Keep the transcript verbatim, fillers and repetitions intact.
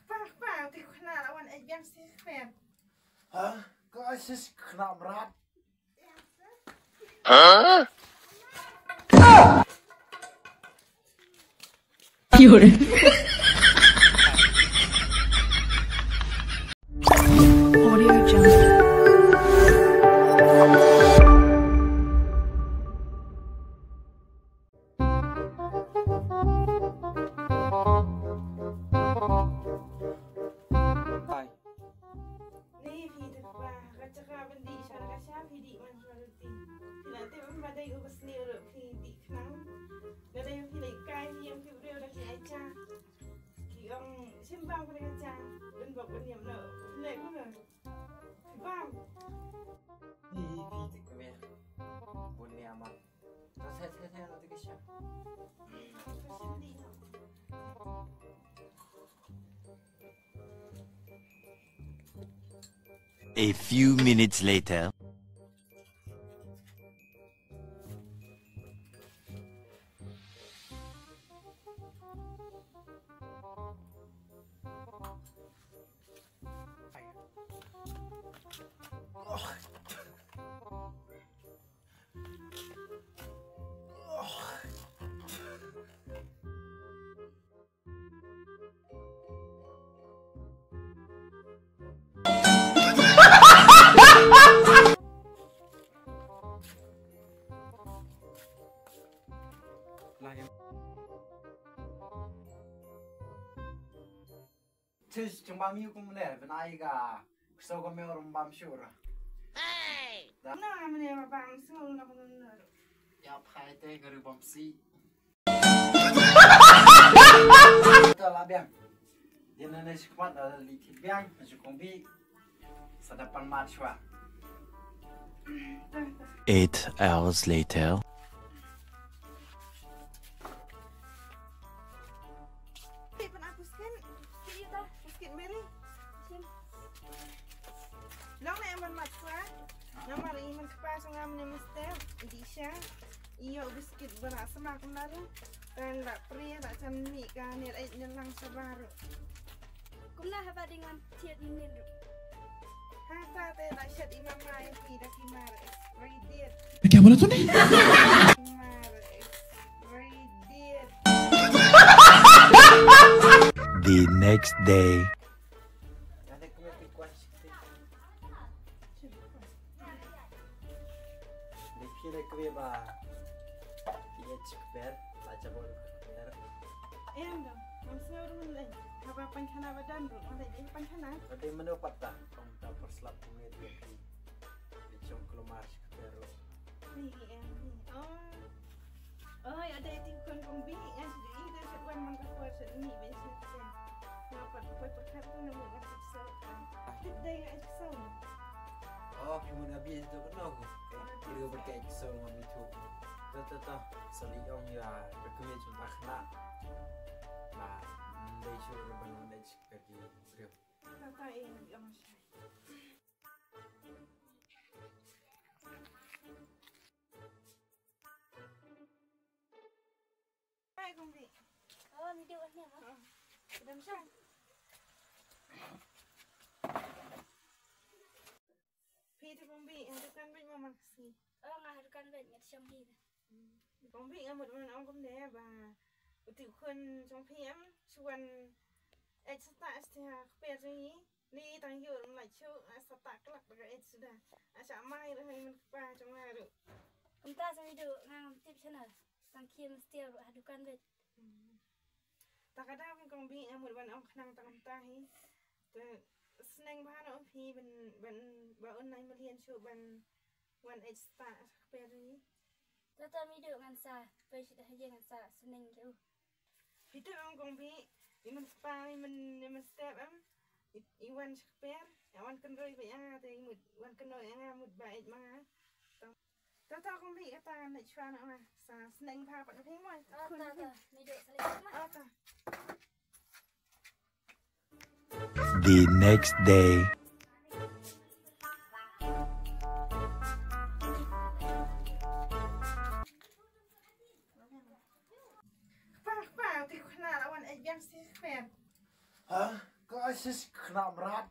Pak, pak, ti khna la wan ek biang si khwer. Ha? Ka sis khna mrat. Audio Jungle. Ni phi te kpa, ka jaka ban dih sha ka sha phi dih man sha ruti. Phi la tip ba dei u ka sniew ruh phi dih khnang. Ka dei phi leh kai phi ïeng phi briew da ki ai cha. Ki ong shim bam ka dei ka cha. Ban bok ban niam no. Phi leh kumno? Phi bam. Ni phi te kpa. Bun niam man. A few minutes later. Tis, chang bam yu kum le, benai ga, so ko me orum bam shura. Hey! Da. Na, mene ma bam shura na ko na. Ya phai te garu bam si. Ta la biang. Dia na ne sikmat da li ti biang, ju kong bi. Sa da pan mat shwa. Eight hours later. Phi pan aku skin. Phi ita, skin Mary. Skin. Long na em ban mat shwa. Namar i man kpa sanga mane mesti di sha. Ïoh biskit ba la sma kumne ruh. Tang la pria la jan mih ka niar eit niar lang shabar ruh. Kumne haba ding wan thied ïa ngin ruh. Hangta te la shet i mama ïa phi da ki mar expired date. क्या बोला तूने? Mar expired date. The next day. Dei phi leh kwe ba phi ïa chikber, la jabon kber. Em dong, ngam sngew ruh leh. Haba pynkhana ba don ruh, ngam leh dei pynkhana. Ba dei mano pat ta, kong ta por slap kong ïa dei phi. Dei chong klomar chikber ruh. Ni em ni. Oh. Oh, ya dei ti kon kong bi, ya si dei dei se wan man ka por se ni ben se. Na pat pat pat kat na mo ka sik so. Ti dei ya sik so. Oh, phi mun abi tu kan aku. Dia berkai kisah dengan itu. Tu tu tu. Sali ong ya, berkulit sumpah kena. Nah, dei shu ban dei sik pergi. Tata eh, ong shai. Hai, Kong Bi. Oh, ni dia warna apa? Dam shang. Phi tu Kong Bi, ha dukan beit ma ma ka sngi. Oh, nga ha dukan beit, nga shong hi. Kong Bi, nga mut ban ong kumne ba u tip khun jong phi em, shu wan ej sata ej sata kper jong ngi. Ni tang ïoh rum la shu, ej sata klak da ka ej suda. Ej sha mai ruh hai man kpa jong nga ruh. Kumta sa mi du, nga ngam tip shana. Tang khie mesti ruh ha dukan beit. Hmm. Ta ka daw phi Kong Bi, nga mut ban ong khnang tang kumta hi. Te sneng bha noh phi ban, ban ba un nai malian shu ban wan ej sata kper hi. Tata mi du ngan sa, pei shi da haje ngan sa, sneng ke u. Phi tip em Kong Bi, i man kpa, i man, i man step em, i, i wan shi kper, i wan kynroi ba ïa nga, te i mut wan kynroi ïa nga mut ba ej ma nga. Tata Kong Bi, kata ngan leit shuwa noh nga, sa sneng bha pat na phi mo. Tata, mi du sa leit ma. Tata. The next day. Kpa, kpa, ti khna la wan ej biang si kper. Ha? Ka sis kena berat.